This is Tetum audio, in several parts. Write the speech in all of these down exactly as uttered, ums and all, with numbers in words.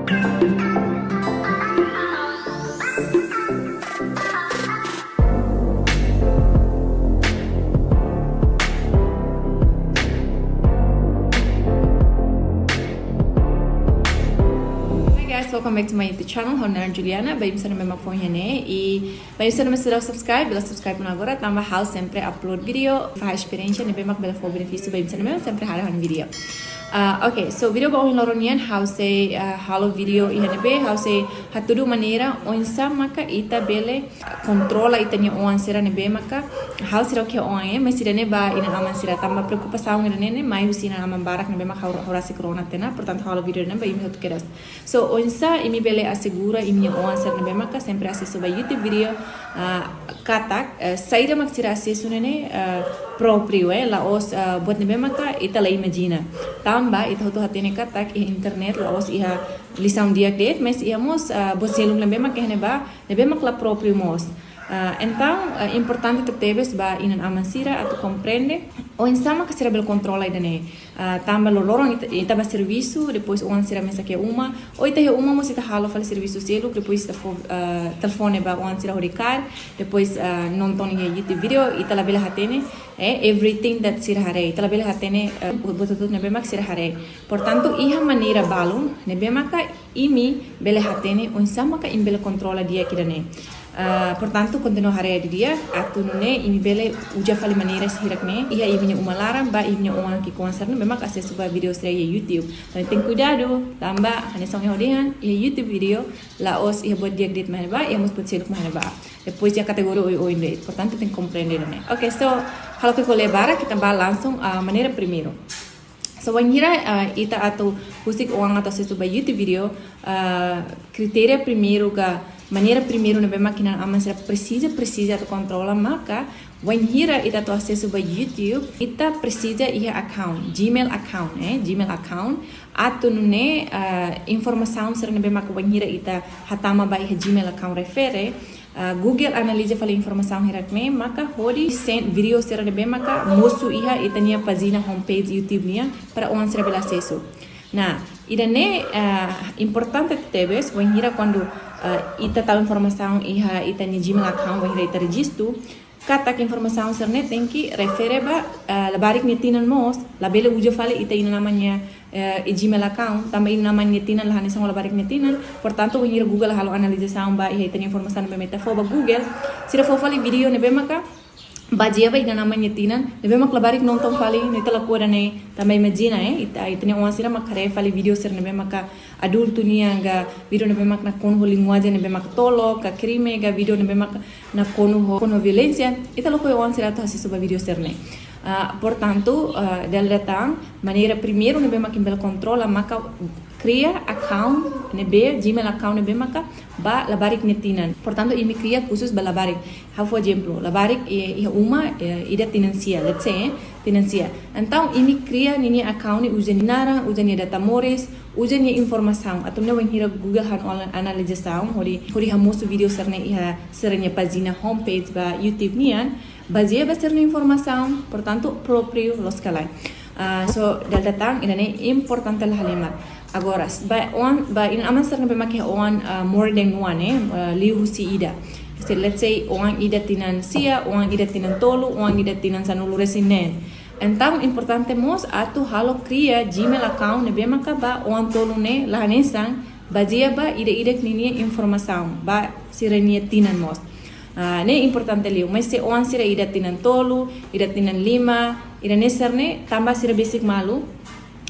Hi guys, welcome back to my YouTube channel. Ha'u naran Juliana, ba imi sira ne'ebé mak foin iha ne'e, i ba imi sira ne'ebé seidauk subscribe, bele subscribe ona agora, tanba ha'u sempre upload vídeo, fahe esperiénsia ne'ebé mak bele fó benefísiu ba imi sira ne'ebé sempre haree ha'u-nia vídeo. Ah, ok, so vídeo ba ohin loron nian, ha'u sei, ah, halo vídeo iha ne'ebé, ha'u sei hatudu maneira oinsá maka ita bele kontrola ita-nia oan sira ne'ebé maka, ha'u seidauk iha oan, eh, mas ida-ne'e ba inan-aman sira, tanba preokupasaun ida-ne'e ne'e mai husi inan-aman barak ne'ebé maka ha'u, ha'u rasik rona tiha ona, portantu halo vídeo ne'e ba imi hotu kedas. So, oinsá imi bele asegura imi-nia oan sira ne'ebé maka sempre asesu ba YouTube vídeo, ah, katak, eh, saida mak sira asesu ne'e ne'e, eh, própriu, eh, la'ós, eh, buat ne'ebé maka ita la imajina. Tanba ita hotu hatene katak iha internet la'ós iha lisaun di'ak de'it, mas iha mós, eh, buat seluk ne'ebé maka iha ne'ebá, ne'ebé mak la própriu mós. Ah, entaun, eh, importante tebetebes ba inan-aman sira atu komprende oinsá maka sira bele kontrola ida-ne'e. Ah, tanba loroloron ita, ita bá servisu, depois oan sira mesak iha uma, ou ita iha uma mós ita halo fali servisu seluk, depois ita fó, ah, telefone ba oan sira hodi kaer, depois, ah, nonton iha YouTube vídeo, ita labele hatene, eh, everything that sira haree, ita labele hatene, eh, buat hotu-hotu ne'ebé mak sira haree. Portantu, iha maneira balun ne'ebé maka imi bele hatene oinsá maka imi bele kontrola di'ak ida-ne'e. Ah, portantu, kontinua haree didi'ak, atu nune'e imi bele uza fali maneira sira-ne'e iha imi-nia uma laran, ba imi-nia oan ki'ikoan sira ne'ebé mak asesu ba vídeo sira iha YouTube. Entaun tenke kuidadu, tanba hanesan ohin ha'u dehan, iha YouTube vídeo la'ós iha buat di'ak de'it mak iha ne'ebá, iha mós buat seluk mak iha ne'ebá. Depois iha kategoria oioin de'it. Portantu, tenke komprende ida-ne'e. Ok, so, ha'u la ko'alia barak, ita bá langsung, ah, maneira primeiru. So, wainhira, ah, ita atu husik oan atu asesu ba YouTube vídeo, ah, kritéria primeiru ka maneira primeiru ne'ebé mak inan-aman sira presiza, presiza atu kontrola maka, wainhira ita atu asesu ba YouTube, ita presiza iha account, Gmail account, eh, Gmail account, atu nune'e, ah, informasaun sira ne'ebé maka wainhira ita hatama ba iha Gmail account refere, ah, Google analiza fali informasaun hirak-ne'e maka hodi send vídeo sira ne'ebé maka mosu iha ita-nia pájina homepage YouTube nian para oan sira bele asesu. Nah, ida-ne'e, ah, importante tebes, wainhira kuandu, ah, ita tau informasaun iha ita-nia Gmail account, wainhira ita rejistu, katak informasaun sira-ne'e tenke refere ba, ah, labarik nia tinan mós, labele uza fali ita inan-aman nia, eh, Gmail account, tanba inan-aman nia tinan la hanesan ho labarik nia tinan. Portantu, wainhira Google halo analizasaun ba iha ita-nia informasaun ne'ebé mak ita fó ba Google, sira fó fali vídeo ne'ebé maka bazeia ba inan-aman nia tinan, ne'ebé mak labarik nonton fali, no ita lakohi ida-ne'e, tanba imajina, eh, ita, ita-nia oan sira mak haree fali vídeo sira ne'ebé maka adultu nian, ka vídeo ne'ebé mak nakonu ho linguajen ne'ebé mak tolok, ka krime, ka vídeo ne'ebé mak nakonu ho, nakonu ho violénsia, ita lakohi oan sira atu asesu ba vídeo sira-ne'e. Ah, portantu, ah, dala ida tan, maneira primeiru ne'ebé mak imi bele kontrola maka kria account ne'ebé, Gmail account ne'ebé maka ba labarik nia tinan. Portantu, imi kria khusus ba labarik. Ha'u fó ezemplu, labarik, eh, iha uma, eh, ida tinan sia, let's say, eh, tinan sia. Entaun, imi kria ninia account ne'e uza nia naran, uza nia data moris, uza nia informasaun. Atu nune'e wainhira Google halo analizasaun, hodi, hodi hamosu vídeo sira-ne'e iha sira-nia pájina homepage ba YouTube nian, bazeia ba sira-nia informasaun, portantu, própriu loos ka lae. Ah, so, dala ida tan, ida-ne'e importante la halimar. Agora, s-, ba oan, ba inan-aman sira ne'ebé mak iha oan, ah, more than one, eh, ah, liu husi ida. So, let's say, oan ida tinan sia, oan ida tinan tolu, oan ida tinan sanulu-resin-neen. Entaun, importante mós atu halo kria Gmail account ne'ebé maka ba oan tolu ne'e la hanesan, bazeia ba ida-idak ninia informasaun, ba sira-nia tinan mós. Ah, ne'e importante liu, mas se oan sira ida tinan tolu, ida tinan lima, ida-ne'e sira-ne'e tanba sira besik malu,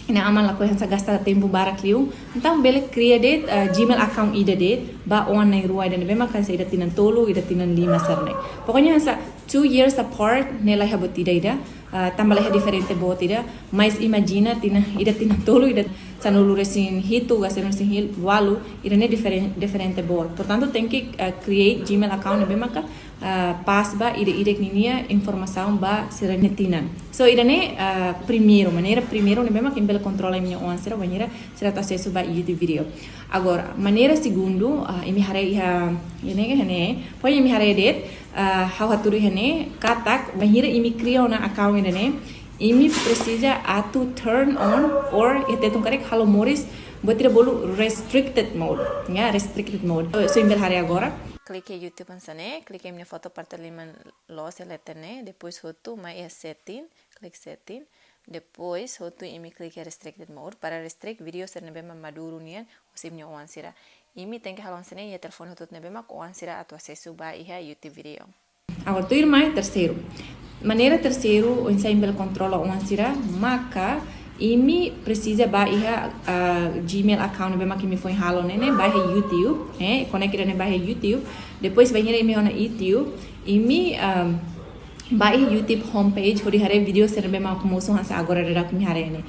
inan-aman lakohi hanesan gasta tempu barak liu, entaun bele kria de'it, ah, Gmail account ida de'it, ba oan na'in-rua ida ne'ebé maka hanesan ida tinan tolu, ida tinan lima sira-ne'e. Pokoknya hanesan two years apart, ne'e la iha buat ida-idak, ah, tanba la iha diferente boot ida, mas imajina tinan, ida tinan tolu, ida sanulu-resin-hitu, ka sanulu-resin-walu, ida-ne'e diferen-, diferente boot. Portantu, tenke, ah, create Gmail account ne'ebé maka, ah, pas ba ida-idak ninia informasaun ba sira-nia tinan. So, ida-ne'e, ah, primeiru, maneira primeiru ne'ebé maka imi bele kontrola imi-nia oan sira, wainhira sira atu asesu ba YouTube vídeo. Agora, maneira segundu, ah, imi haree iha, iha ne'e, iha ne'e, pokoknya imi haree de'it, ah, ha'u hatudu iha ne'e, katak, bainhira imi kria ona account ida-ne'e, imi presiza atu turn on, or, iha tetun karik, halo moris, Buat ida bolu restricted mode, ya, restricted mode. So, so imi bele haree agora. Klik iha YouTube hanesan ne'e, klik iha imi-nia foto parte liman loos iha leten ne'e, depois hotu mai iha setting, klik setting, depois hotu imi klik iha restricted mode para restrict video sira ne'ebé mak maduru nian husi imi-nia oan sira. Imi tenke halo hanesan ne'e iha telefone hotu-hotu ne'ebé mak oan sira atu asesu ba iha YouTube video. Agora tuirmai terseiru. Maneira terseiru, oinsá imi bele kontrola oan sira, maka imi presiza bá iha, ah, Gmail account ne'ebé mak imi foin halo ne'e, ne'e bá iha YouTube, eh, konekta ida-ne'e bá iha YouTube. Depois bainhira imi iha ona YouTube, imi, ah, bá iha YouTube homepage, hodi haree video sira ne'ebé mak mosu hanesan agora daudaun imi haree ne'e.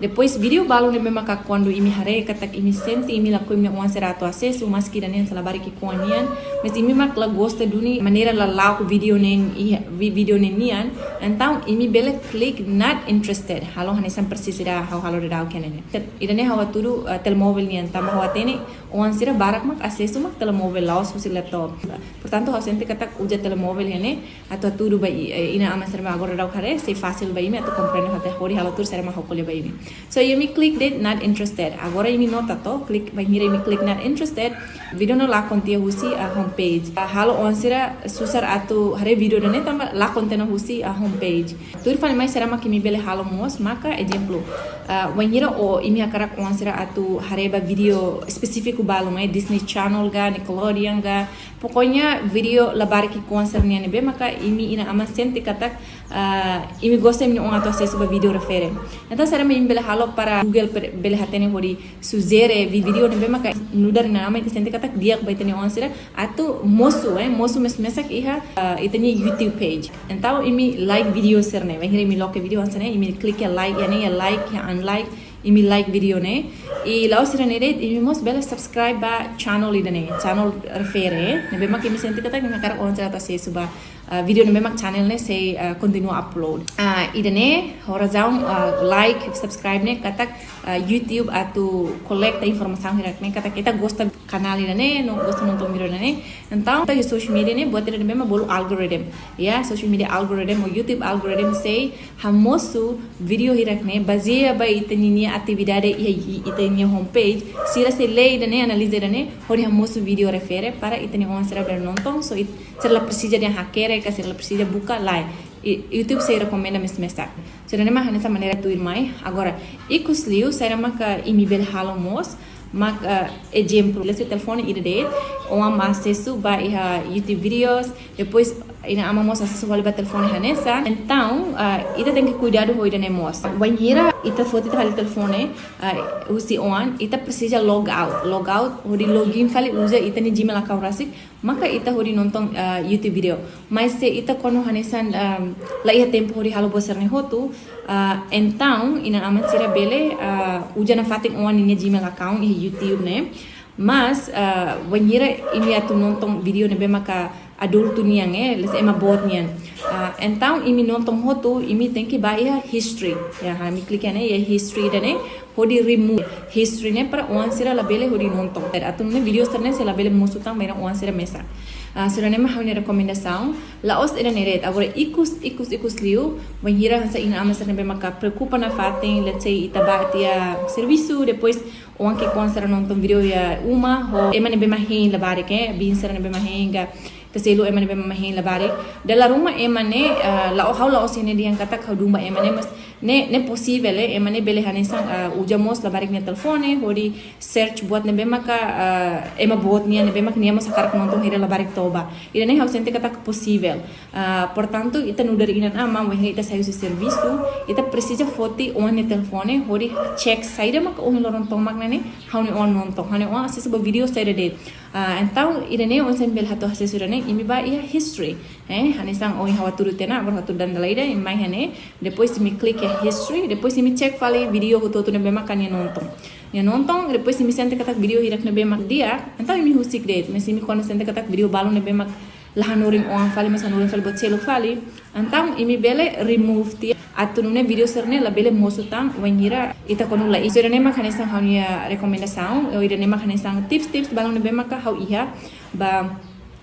Depois video balu ne'ebé maka kuandu imi haree katak imi sente imi lakohi imi-nia oan sira atu asesu, maski ida-ne'e hanesan labarik ki'ikoan nian, mas imi mak la gosta duni maneira lala'ok video ne'e, iha, vi-, video ne'e nian, entaun imi bele klik not interested. Halo hanesan persis ida ha'u halo daudaun iha ne'e. Ida-ne'e ha'u hatudu, eh, telemóvel nian, tanba ha'u hatene oan sira barak mak asesu mak telemóvel, la'ós husi laptop. Portantu ha'u sente katak uza telemóvel iha ne'e atu hatudu ba i-, eh, inan-aman sira mak agora daudaun haree, sei fasil ba imi atu komprende hotu, hodi halo tuir saida mak ha'u ko'alia ba imi. So, imi klik de'it not interested. Agora imi nota to, klik, bainhira imi klik not interested, video ne'e lakon tiha husi, ah, homepage. Ah, halo oan sira susar atu haree video ida-ne'e tanba lakon tiha ona husi, ah, homepage. Tuir fali mai saida mak imi bele halo mós, maka ezemplu, ah, bainhira imi hakarak oan sira atu haree ba video espesífiku balu mai Disney Channel ka, Nickelodeon ka, pokoknya video labarik ki'ikoan sira-nian ne'ebé maka imi inan-aman sente katak, ah, imi gosta imi-nia oan atu asesu ba video refere. Entaun saida mak imi bele halo para Google per-, bele hatene hodi sujere vi-, video ne'ebé maka nu'udar inan-aman ita sente katak di'ak ba ita-nia oan sira atu mosu, eh, mosu mes-, mesak iha, ah, ita-nia YouTube page. Entaun imi like video sira-ne'e, bainhira imi loke video hanesan ne'e, imi klik iha like, iha ne'e iha like, iha unlike, imi like video ne'e. I la'ós ida-ne'e de'it, imi mós bele subscribe ba channel ida-ne'e, channel refere, ne'ebé mak imi sente katak imi hakarak oan sira atu asesu ba, ah, video ne'ebé mak channel ne'e sei, ah, kontinua upload. Ah, ida-ne'e ho razaun, ah, like, subscribe ne'e katak, ah, YouTube atu kolekta informasaun hirak-ne'e katak ita gosta kanál ida-ne'e, no gosta nonton video ida-ne'e. Entaun, iha social media ne'e buat ida ne'ebé mak bolu algorithm. Ya, social media algorithm, ou YouTube algorithm sei hamosu video hirak-ne'e bazeia ba ita-nia atividade iha i-, ita-nia homepage. Sira sei lee ida-ne'e, analiza ida-ne'e, hodi hamosu video refere para ita-nia oan sira bele nonton, so it-, sira la presiza dehan hakerek ka, sira la presiza buka, lae. I-, YouTube sei rekomenda mes-, mesak. So ida-ne'e mak hanesan maneira tuirmai. Agora, ikusliu, saida maka imi bele halo mós, mak, eh, ezemplu, let's say telefone ida de'it, oan asesu ba iha YouTube videos, depois inan-aman mós asesu fali ba telefone hanesan. Entaun, ah, ita tenke kuidadu ho ida-ne'e mós. Bainhira ita foti tiha fali telefone, ah, husi oan, ita presiza log out. Log out, hodi login fali uza ita-nia Gmail account rasik, maka ita hodi nonton, ah, YouTube video. Mas se ita kuandu hanesan, ah, la iha tempu hodi halo buat sira-ne'e hotu, ah, entaun inan-aman sira bele, ah, uza nafatin oan ninia Gmail account iha YouTube ne'e. Mas, ah, bainhira imi atu nonton video ne'ebé maka adultu nian, eh, let's say ema boot nian. Ah, entaun imi nonton hotu, imi tenke bá iha history. Ya, ha, imi klik iha ne'e, iha history ida-ne'e, hodi remove history ne'e para oan sira labele hodi nonton. Atu nune'e video sira-ne'e sei labele mosu tan ba inan-aman sira mesak. Ah, so ida-ne'e mak ha'u-nia rekomendasaun. La'ós ida-ne'e de'it. Agora ikus, ikus, ikusliu, bainhira hanesan inan-aman sira ne'ebé maka preokupa nafatin, let's say ita bá tiha servisu, depois oan ki'ikoan sira nonton video iha uma, ho ema ne'ebé mak hein labarik, eh, biin sira ne'ebé mak hein ka, ita selu ema ne'ebé mak hein labarik. Dala ruma ema ne'e, ah, la'o-, ha'u la'ós hatene dehan katak ha'u duun ba ema ne'e, mas ne'e, ne'e posivel, eh, ema ne'e bele hanesan, ah, uza mós labarik nia telefone, hodi search buat ne'ebé maka, ah, ema boot nian ne'ebé mak nia mós hakarak nonton hira labarik toba. Ida-ne'e ha'u sente katak posivel. Ah, portantu, ita nu'udar inan-aman, bainhira ita sai husi servisu, ita presiza foti oan nia telefone, hodi check saida maka ohin loron tomak ne'e, ha'u-nia oan nonton, ha'u-nia oan asesu ba video saida de'it. Ah, entaun, ida-ne'e oinsá imi bele atu asesu ida-ne'e, imi bá iha history. Eh, hanesan ohin ha'u hatudu tiha ona, agora ha'u hatudu tan dala ida, imi mai iha ne'e, depois imi klik iha history, depois imi check fali video hotu-hotu ne'ebé maka nia nonton. Nia nonton, depois imi sente katak video hirak ne'ebé mak di'ak, entaun imi husik de'it, mas imi kuandu sente katak video balu ne'ebé mak la hanorin oan fali, mas hanorin fali buat seluk fali. Entaun imi bele remove tiha atu nune'e video sira-ne'e labele mosu tan bainhira ita kuandu la'o. So ida-ne'e mak hanesan ha'u-nia rekomendasaun, ou ida-ne'e mak hanesan tips-tips balu ne'ebé maka ha'u iha ba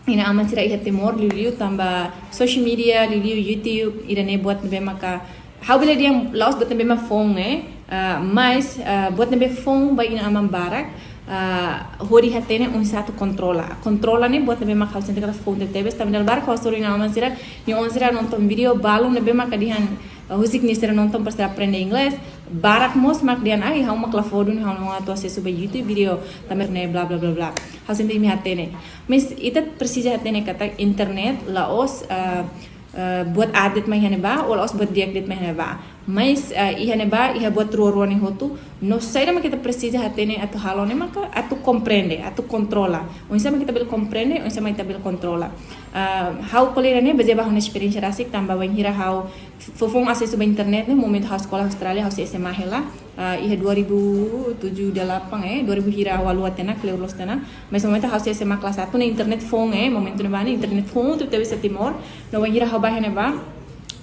inan-aman sira iha Timor, liuliu tanba social media, liuliu YouTube, ida-ne'e buat ne'ebé maka ha'u bele dehan la'ós buat ne'ebé mak foun, eh. Ah, mas, ah, buat ne'ebé foun ba inan-aman barak, ah, hodi hatene oinsá atu kontrola. Kontrola ne'e buat ne'ebé mak ha'u sente katak foun tebetebes, tanba dala barak ha'u hasoru inan-aman sira, nia oan sira nonton vídeo balun ne'ebé maka dehan, ah, husik nia sira nonton para sira aprende inglés, barak mós mak dehan, ai, ha'u mak la fó duni ha'u-nia oan atu asesu ba YouTube vídeo, tanba ne'e bla bla bla bla. Ha'u sente imi hatene. Mas ita presiza hatene katak internet la'ós, ah, ah, buat aat de'it mak iha ne'ebá, ou la'ós buat di'ak de'it mak iha ne'ebá. Mas, ah, iha ne'ebá, iha buat rua-rua ne'e hotu, no saida mak ita presiza hatene atu halo ne'e maka atu komprende, atu kontrola. Oinsá mak ita bele komprende, oinsá mak ita bele kontrola. Ah, ha'u ko'alia ne'e bazeia ba ha'u-nia esperiénsia rasik, tanba bainhira ha'u foufoun asesu ba internet ne'e, momentu ha'u eskola Austrália, ha'u sei S M A hela, ah, iha dua ribu tujuh delapan, eh, dua ribu hira ha'u haluha tiha ona, kleur loos tiha ona. Mas momentu ha'u sei S M A kelas satu ne'e internet foun, eh, momentu ne'ebá ne'e internet foun tebetebes iha Timor. No bainhira ha'u bá iha ne'ebá,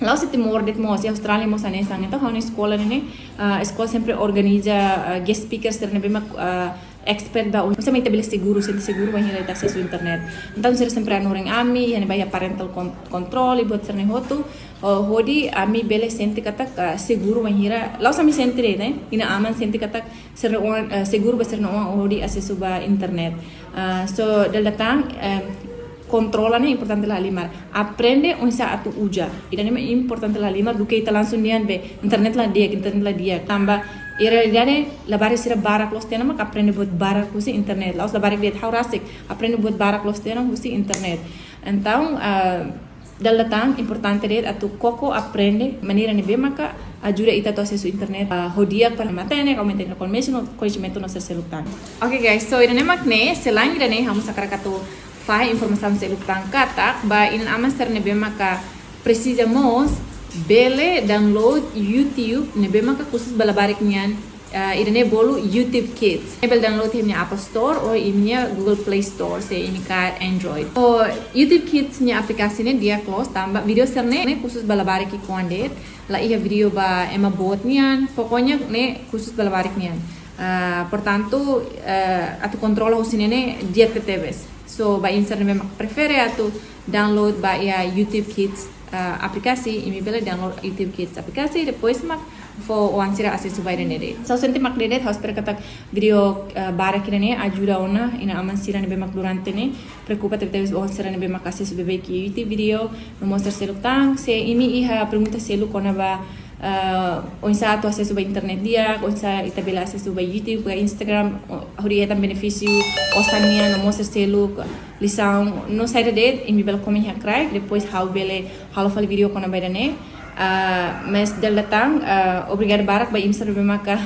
la'ós iha Timor de'it mós, iha Austrália mós hanesan. Entaun ha'u-nia eskola ne'e, ah, eskola sempre organiza, ah, guest speakers sira ne'ebé mak, ah, expert ba oinsá mak ita bele seguru, sente seguru bainhira ita asesu internet. Entaun sira sempre hanorin ami, iha ne'ebá iha parental con-, control, i buat sira ne'e hotu, oh, hodi ami bele sente katak, ah, seguru bainhira, la'ós ami sente de'it, ne'e, inan-aman sente katak sira oan, ah, seguru ba sira-nia oan hodi asesu ba internet. Ah, so, dala ida tan, em, kontrola ne'e importante la halimar. Aprende oinsá atu uza. Ida-ne'e mak importante la halimar duké ita langsung dehan be internet la di'ak, internet la di'ak. Tanba iha realidade labarik sira barak loos tiha ona mak aprende buat barak husi internet. La'ós labarik de'it, ha'u rasik aprende buat barak loos tiha ona husi internet. Entaun, ah, dala ida tan importante de'it atu koko aprende maneira ne'ebé maka ajuda ita atu asesu internet, ah, ho di'ak para matenek, aumenta ita-nia koñesimentu no, koñesimentu no sira seluk tan. Oke guys, so ida-ne'e mak ne'e, selain ida-ne'e ha'u mós hakarak atu fahe informasaun seluk tan katak, ba inan-aman sira ne'ebé maka presiza mós, bele download YouTube ne'ebé maka khusus ba labarik nian, ah, ida-ne'e bolu YouTube Kids. Ne'e bele download iha imi-nia Apple Store ou imi-nia Google Play Store, se imi kaer Android. So, YouTube Kids nia aplikasi ne'e di'ak loos, tanba vídeo sira-ne'e, ne'e khusus ba labarik ki'ikoan de'it, la iha vídeo ba ema boot nian, pokoknya ne'e khusus ba labarik nian. Ah, portantu, eh, atu kontrola husi ne'e ne'e di'ak tebetebes. So, ba imi sira ne'ebé mak prefere atu download ba iha YouTube Kids, ah, aplikasi, imi bele download YouTube Kids aplikasi, depois mak fó oan sira asesu ba ida-ne'e de'it. So, sente mak ne'e de'it, ha'u espera katak vídeo, eh, badak ida-ne'e ajuda ona inan-aman sira ne'ebé mak durante ne'e preokupa tebetebes ba oan sira ne'ebé mak asesu beibeik YouTube vídeo, no mós sira seluk tan, se imi iha pergunta seluk kona-ba, eh, oinsá atu asesu ba internet di'ak, oinsá ita bele asesu ba YouTube, ba Instagram, o-, hodi hetan benefísiu osan nian, no mós sira seluk, lisaun, no saida de'it, imi bele komen iha kraik, depois ha'u bele halo fali vídeo kona-ba ida-ne'e. Ah, mas dala ida tan, ah, obrigada barak ba imi sira ne'ebé maka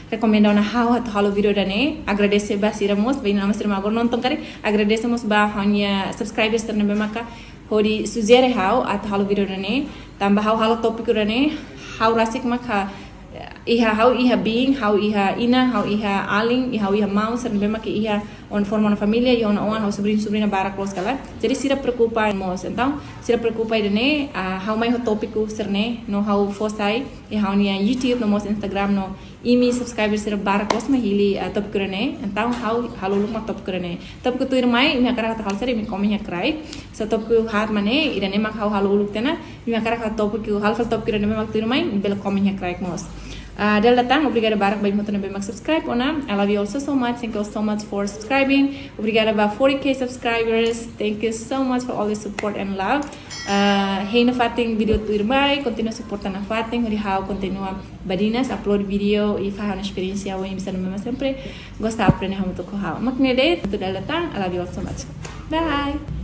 rekomenda ona ha'u atu halo vídeo ida-ne'e. Agradese ba sira mós, ba inan-aman sira mak agora nonton karik. Agradese mós ba ha'u-nia subscribers sira ne'ebé maka hodi sujere ha'u atu halo vídeo ida-ne'e. Tanba ha'u halo tópiku ida-ne'e, ha'u rasik maka iha, ha'u iha biin, ha'u iha inan, ha'u iha alin, i ha'u iha maun sira ne'ebé maka iha ona forma ona família, iha ona oan, ha'u sobriñu, sobriña barak loos ka lae. Jadi sira preokupa mós. Entaun, sira preokupa ida-ne'e, ah, ha'u mai ho tópiku sira-ne'e, no ha'u fó sai iha ha'u-nia YouTube, no mós Instagram, no imi subscribers sira barak loos mak hili, ah, tópiku ida-ne'e. Entaun, ha'u halo uluk mak tópiku ida-ne'e. Tópiku tuirmai, imi hakarak atu halo saida, imi komen iha kraik. So tópiku haat mak ne'e, ida-ne'e mak ha'u halo uluk tiha ona, imi hakarak atu tópiku, halo fali tópiku ida-ne'e mak tuirmai, bele komen iha kraik mós. Ah, dala ida tan, obrigada barak ba imi hotu ne'ebé mak subscribe ona. I love you all so, so much. Thank you all so much for subscribing. Obrigada ba forty K subscribers. Thank you so much for all the support and love. Ah, hein nafatin vídeo tuirmai, kontinua suporta nafatin, hodi ha'u kontinua badinas upload vídeo i fahe ha'u-nia esperiénsia, ha'u imi sira ne'ebé mak sempre gosta aprende hamutuk ho ha'u. Mak ne'e de'it, entaun dala ida tan, I love you all so much. Bye.